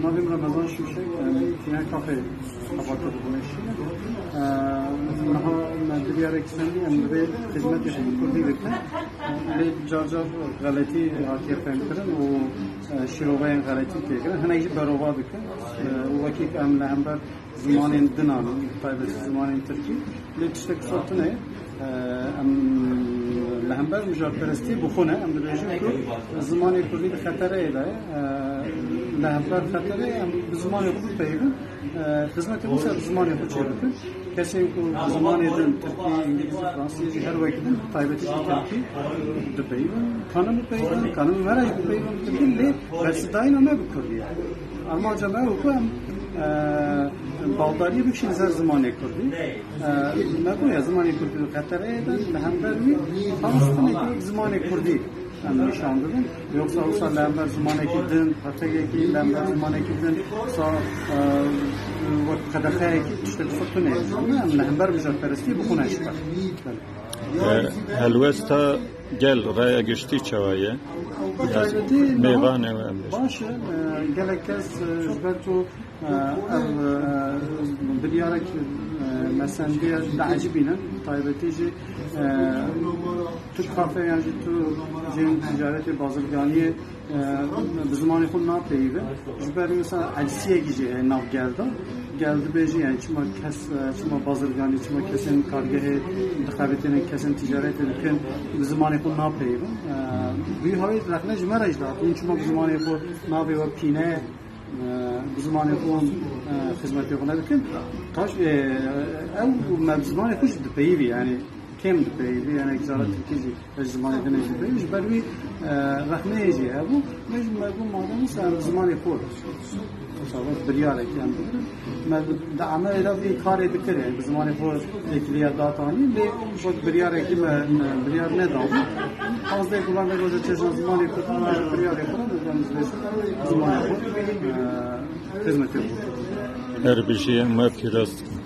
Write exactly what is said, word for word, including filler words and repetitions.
Navê min Remezan Şimşek, em tîne kafê xebatê dibûne şî. Em niha me biryarek sendî, em divê xizmetê xwe bi kurdî bikin. Lê car car xeletî hatiye fehmkirin û, e, şîroveyên xeletî têkirin. Hinek jî berova dikin. E, û wekî em li hember zimanên dinan, bi taybetî zimanên tirkî, lê tiştek wisa tune. E, em li hember mijarperestiyê bi xwe ne, em dibêjin ku zimanê kurdî di xetereyê de ye. E, li hember xetereyê em bi zimanê xwe bipeyivin, e, xizmetê xwe ser zimanê xwe çêbikin. Kesên ku zimanê din, tirkî, îngilîzî, fransîzî, her wekî din, bi taybetî jî tirkî dipeyivin. Kanin bipeyivin, kanin me re jî bipeyivin, tirkî, lê bersidayîna me bi kurdî ye. Armanca me ew ku em, e, baldariyê bikişînin ser zimanê kurdî. E, me goya zimanê kurdî li xetereyê de, li hember wî xalis hinekî wek zimanê kurdî em nîşan didin. Yoksa wisa li hember zimanekî din, pertekekî li hember zimanekî din, wisa, e, wek qedexeyekî tiştek wisa tune. Em li hember mijarperestiyê bi xwe ne ji xwe. E, helwesta gel, raya giştî çawa ye? Bi taybetî niha mêvanê we em bêjin. Baş e, e, gelek kes, e, ji ber ku, e, ev, e, biryarek, e, me sendiye diecibînin, bi taybetî jî, e, tu kafe yan jî tu cihên ticaretê, bazirganiyê, e, bi zimanê xwe napeyivin. Ji ber wisa eciziyekî jî heye nav gel de. Gel dibêjî, yani çima kes, e, çima bazirganî, çima kesên kargehê dixebitînin, kesên ticaretê dikin, bi zimanê xwe napeyivin. E, bi wî hawî rexne ji me re jî dihat. Hûn çima bi zimanê xwe navê we pîne ye, e, bi zimanê xwe, e, xizmetê xwe nedikin? Taş, e, ew me bi zimanê xwe jî dipeyivî, yani kêm dipeyivî, yani cara tirkî jî. Ez ji zimanê din jî bêjim, ji ber wî, e, rexneyê jî hebû. Me jî me got, madem wisa em bi zimanê xwe, wisa wek biryarekî em bigirin. Me di emelê de vî karê dikir, yani bi zimanê xwe têkiliya datanî, lê wek biryarekî me, me biryar nedabû. Pazdeh Gulan de goje çeşna zimanê kurdî, me ji biryarê xwe re, me got, em dibêjin bi zimanê xwe, e, xizmetê xwe. Her bijî, em we pîroz dikin.